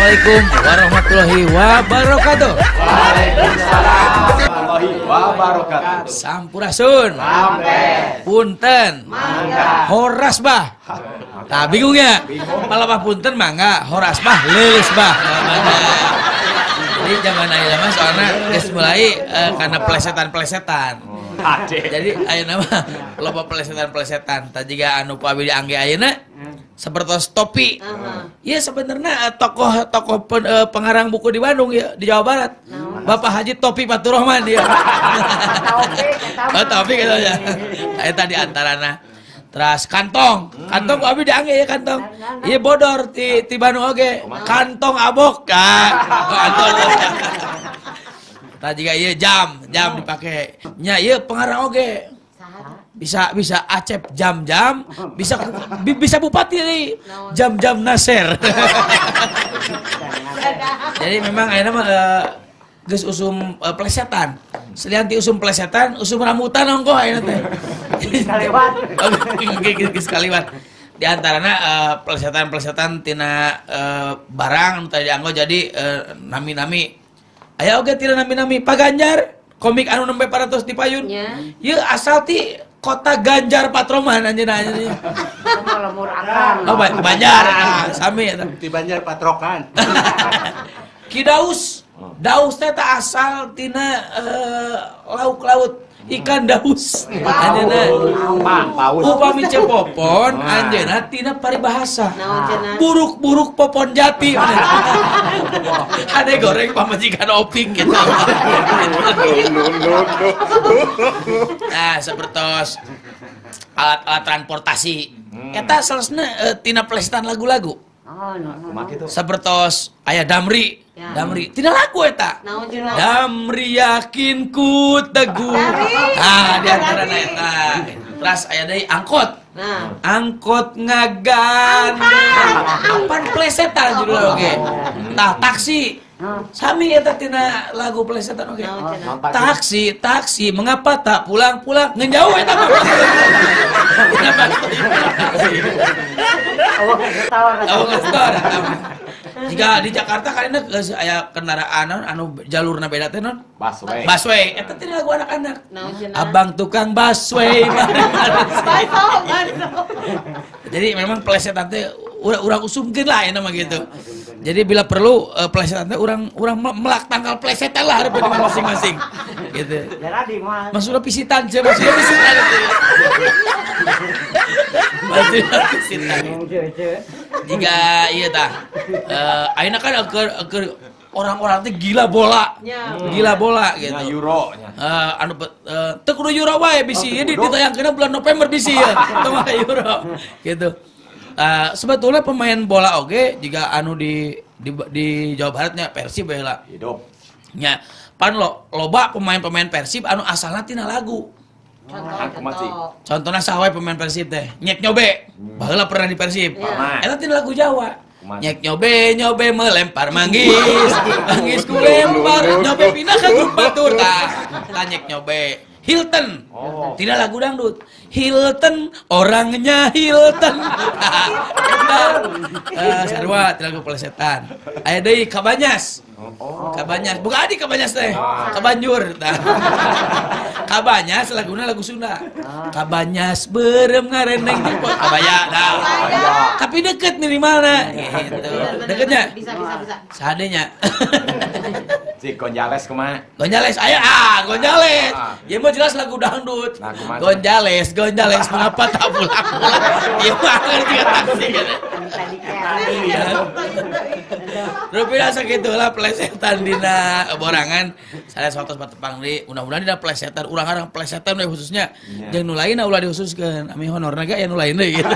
Assalamualaikum warahmatullahi wabarakatuh. Waalaikumsalam warahmatullahi wabarakatuh. Sampurasun. Rampes. Punten. Mangga. Horas bah. Nah, bingung ya? Malah bah punten mangga, horas bah, leuleus bah. Jadi zaman ayeuna mah soalna geus mulai karena plesetan-plesetan. Jadi ayeuna mah loba plesetan-plesetan. Tah jiga anu ku abi diangge ayeuna seperti topi. Iya sebenarnya tokoh-tokoh pengarang buku di Bandung ya, di Jawa Barat. Bapak Haji Topi Faturrahman dia. Oh, Topi gitu ya. Eta di antarana. Terus kantong, kantong ku abi diangge ya kantong. Iya bodor ti Bandung oge. Kantong abok. Kantong. Tah jiga ieu jam dipake. Nya ieu pengarang oge. Bisa Acep jam-jam, bisa bisa bupati nih. Jam-jam Nasir. Jadi memang ayeuna mah geus usum plesetan. Selian ti usum plesetan, usum rambutan ongkoh ayeuna teh. Kaliwat. Geus kaliwat. Di antarana plesetan-plesetan tina barang nu tadi dianggo jadi nami-nami. Aya oge tina nami-nami Pak Ganjar, komik anu nembe 400 di payun. Ieu asal ti kota Ganjar Patroman anjeunna anjeunna. Lemur akang. Oh, Banjar, sami eta. Ti Banjar Patrokan. Ki Daus. Daus teh asal tina lauk laut ikan daus. Anjeunna paus. Upami cepopon anjeunna tina paribahasa. Buruk-buruk popon jati. Hade goreng pamajikan opik gitu. Nah, sepertos alat-alat transportasi. Eta salesna tina plesetan lagu-lagu. Sepertos aya Damri. Damri, tidak lagu eta. Damri yakin ku teguh. Ah, di antara eta. Terus aya deui angkot. Angkot ngagandeng. Pan plesetan judul oge. Tah taksi. Sami eta tina lagu plesetan oge. Taksi, taksi, mengapa tak pulang-pulang? Ngejauh eta mah. Kenapa? Oh, jika di Jakarta kan ini aya kendaraan anu jalurna beda teh non? Busway. Busway. Eta teh lagu anak-anak. Abang tukang busway. Jadi memang plesetan teh urang usumkeun lah eta mah gitu. Jadi bila perlu plesetan teh urang melak tanggal plesetan lah hareupeun di masing-masing. Gitu. Maksudna pisitan sih, maksudna pisitan. Maksudna pisitan. Jika iya tah. Ayeuna kan keur orang-orang teh gila bola. Gila bola gitu. Nya Euro nya. Anu teu kudu Euro wae bisi. Ieu ditayangkeun bulan November bisi ya. Teu mah Euro gitu. Sebetulnya pemain bola oge jika anu di Jawa Baratnya Persib bae lah. Hidup. Nya, pan loba pemain-pemain Persib anu asalna tina lagu. Contohnya saha wae pemain Persib teh, Nyek Nyobe. Baheula pernah di Persib. Eta tina lagu Jawa. Nyek nyobe nyobe melempar manggis, manggis ku lempar, nyobe pindah ke grup batur tah. Tah Nyek Nyobe. Hilton. Tidak lagu dangdut. Hilton, orangnya Hilton. Sarua tidak lagu plesetan. Aya deui Kabanyas. Kabanyas. Bukan adi Kabanyas teh. Kabanjur. Kabanyas laguna lagu Sunda. Kabanyas beureum ngareneng di pot kabaya. Nah. Tapi deket minimalna gitu. Deketnya? Bisa. Sadenya. Si Gonjales kumaha? Gonjales, ayo Gonjales. Ya mau jelas lagu dangdut. Nah, Gonjales, Gonjales, mengapa tak pulang-pulang? Ya mah ngerti taksi gitu. Rupiah sakitulah plesetan dina borangan. Saya waktu patepang di mudah-mudahan dina plesetan urang-urang plesetan we khususnya. Jeung nu lainna ulah dihususkeun. Ami honorna ge aya nu lain deui gitu.